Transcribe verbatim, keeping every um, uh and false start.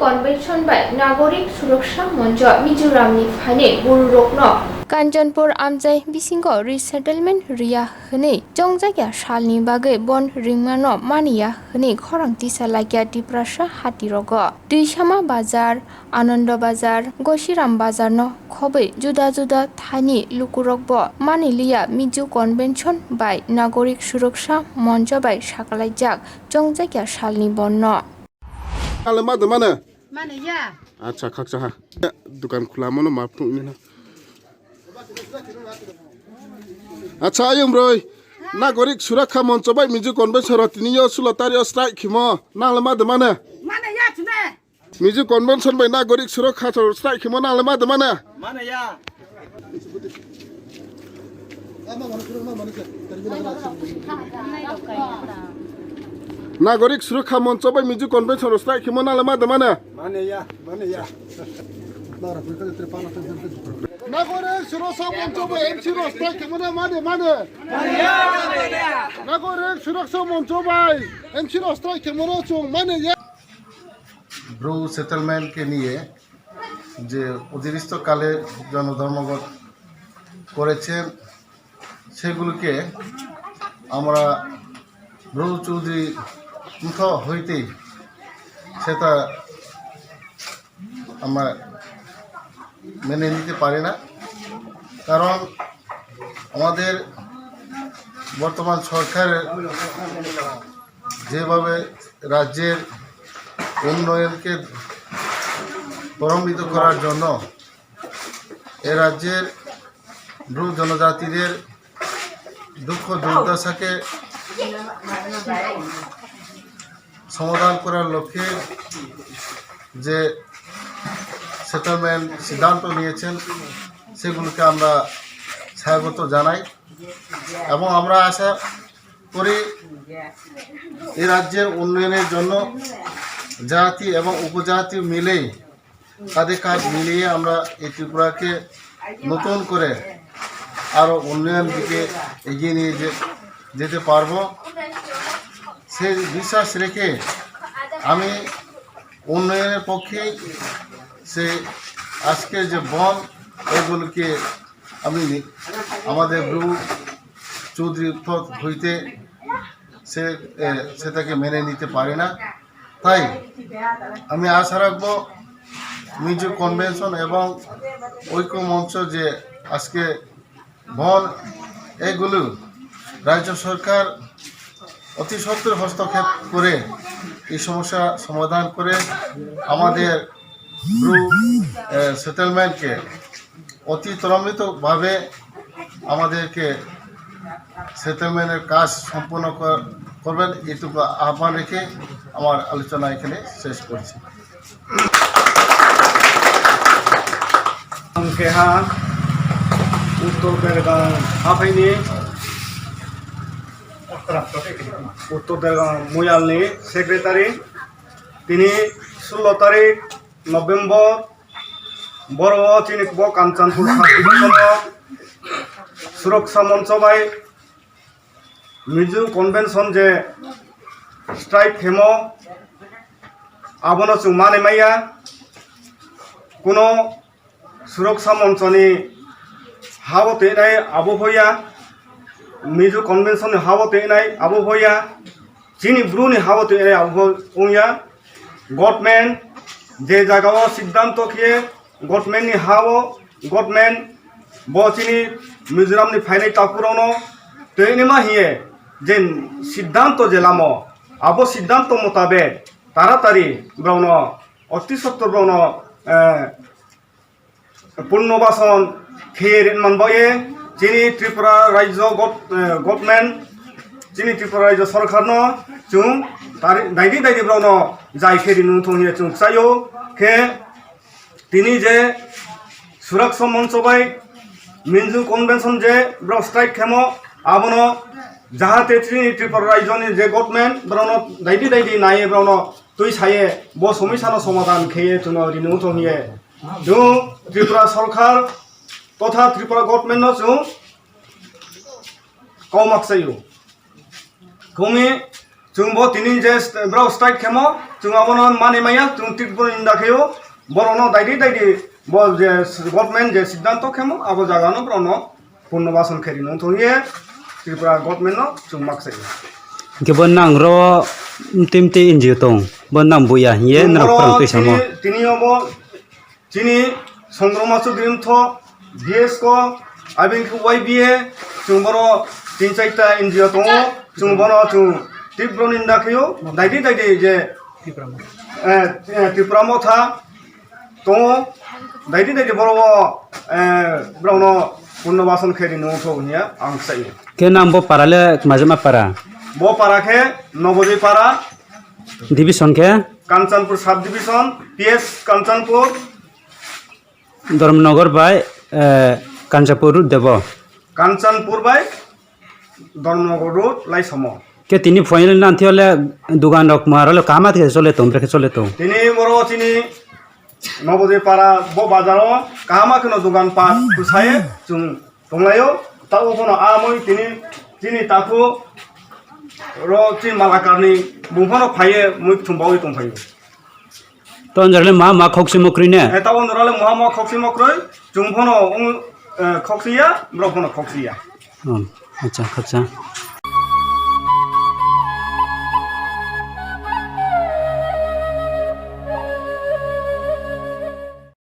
Convention bai Nagorik Suraksha Moncho Mizoramni phainai bururokno Kanchanpur amchai bisingo resettlement riya hwnwi chongjakya salni bagwi bon ringmano maniya hwnwi khorang tisa laikya Tiprasa hatirogo. Twisama Bazar, Anando Bazar, Gosiram Bazarno khobwi juda juda thaini lukurokbo maniliya Mizo Convention bai Nagorik Suraksha Moncho bai sakalaijak chongjakya salni bonno. Nale ma de mane? Mane ya. Acha, khakcha ha. Dukan khula mano ma phung ni na. Acha, ayung broi. Nagorik Surakha Moncho bai Mizo Convention ro tini yo sulo tari yo strike khimo. Nale ma de mane? Mane ya chune. Mizo Convention bai Nagorik Surakha ro strike khimo nale ma de mane? Mane ya. Nagorik Surakha Moncho bai Mizo Convention ro strike khimo nale ma de mane? Mane ya, mane ya. Nagorik Surakha Moncho bai M C ro strike khimo na mane, mane? Nagorik Surakha Moncho bai M C ro strike khimo no chung mane ya. Bru সেটেলমেন্টকে নিয়ে যে অতিরিক্ত কালে জনধর্মঘট করেছেন, সেগুলোকে আমরা ব্রু চৌধুরী কণ্ঠ হইতেই সেটা আমরা মেনে নিতে পারি না। কারণ আমাদের বর্তমান সরকারের যেভাবে রাজ্যের উন্নয়নকে ত্বরান্বিত করার জন্য এ রাজ্যের ব্রু জনজাতিদের দুঃখ দুর্দশাকে সমাধান করার লক্ষ্যে যে সেটেলমেন্ট সিদ্ধান্ত নিয়েছেন, সেগুলোকে আমরা স্বাগত জানাই এবং আমরা আশা করি এই রাজ্যের উন্নয়নের জন্য জাতি এবং উপজাতি মিলেই কাঁধে কাঁধ মিলিয়ে আমরা এই ত্রিপুরাকে নতুন করে আরও উন্নয়ন দিকে এগিয়ে নিয়ে যে-, যেতে পারবো। সেই বিশ্বাস রেখে আমি উন্নয়নের পক্ষে সেই আজকে যে বন্ধ, এগুলোকে আমি নি-, আমাদের ব্রু চৌধুরী পদ হইতে সে, এ, সেটাকে মেনে নিতে পারে না। তাই আমি আশা রাখবো মিজো কনভেনশন এবং ঐক্য মঞ্চ যে আজকে বন্ধ, এগুলো রাজ্য সরকার অতি সত্বর হস্তক্ষেপ করে এই সমস্যা সমাধান করে আমাদের ব্রু, এ, সেটেলমেন্টকে অতি ত্বরান্বিতভাবে আমাদেরকে সেটেলমেন্টের কাজ সম্পন্ন কর-, করবেন, এইটুকু আহ্বান রেখে আমার আলোচনা এখানে শেষ করছি। Ang keha Uttor Dergang haphaini, Uttor Dergang Moyalni secretary, tini sullo tarik November, boro chini bo Kanchanpur sub division o Suraksa Moncho bai Mizo Convention je strike khemo, abono chwng manwi maya. Kuno Suraksa Monchoni habo teinai abo hoya, Mizo Convention ni habo teinai abo hoya, chini Bru ni habo teinai abo wngya. Government je jaga o siddhanto khe government ni ha o, government bo chini Mizoram ni phainai takhuk rok no twi nima hiye je siddhanto je lamo, abo siddhanto motabek taratari borok no, oti sottor borok no, eh, punno bason khe rin man baye chini Tripura Rajya gov-, eh, government, chini Tripura Rajya Sarkar no chwng tari-, daidi daidi borok no jai khe rin thung hiye chwng chaio khe. Tini je Suraksa Moncho bai Mizo Convention je borok strike khemo, abono jahate chini Tripura Rajya ni je government borok no daidi daidi naiye borok no twi saye bo somosya no somadhan kheye chwng no rinwi thung hiye. Chwng Tripura Sarkar totha Tripura government no chwng kau mak chaio. Kumi Chwng bo tini je st-, borok strike khemo, chwng abono mani maya, chwng tibro ninda khaio, borokno daidi daidi bo je s-, government je siddhanto khemo, abo jagano borokno punno bason khe rino wngthok hiye Tripura government no chwng mak sai. Hingke bo nang ro mtwi mtwi N G O tong, bo nang buya hiye Chwng norok borok phwrang twi samo. Tini, tini obo Chini Songroma Chudri wngtho, B S ko, abini khe Y B A, chwng boro tin chaita N G O tongo, chwng bono chwng tibro ninda khaio, daidi daidi je, eh, eh, Tipra Motha tongo, daidi daidi boro o, eh, borokno punno bason khe rini wngtho hiya ang sai. Khe nang bo para le majama para? Bo para khe Nobodoi para. Division khe? Kanchanpur sub division, P S Kanchanpur. Dharmanagar bai, eh, Kanchanpur route debo? Kanchanpur bai Dharmanagar route lai somo. Khe tini final nan thiyole dugan rok maro le kama thik chole tong, brekhe chole tong. Tini boro chini Nobodoi para bo bazaro kama kheno dugan pat kusaye chwng tonglaio, tabo phano a mui tini, chini takhuk ro chini malakarni bung phano phaiye mui thumbawi tongphaio. To anjale ma, ma khoksi mokroi ne? E, tabo norale moha moha khoksi mokroi, chwng phano wng, eh, khoksiya, borok phano khoksiya. Oh, acha, acha.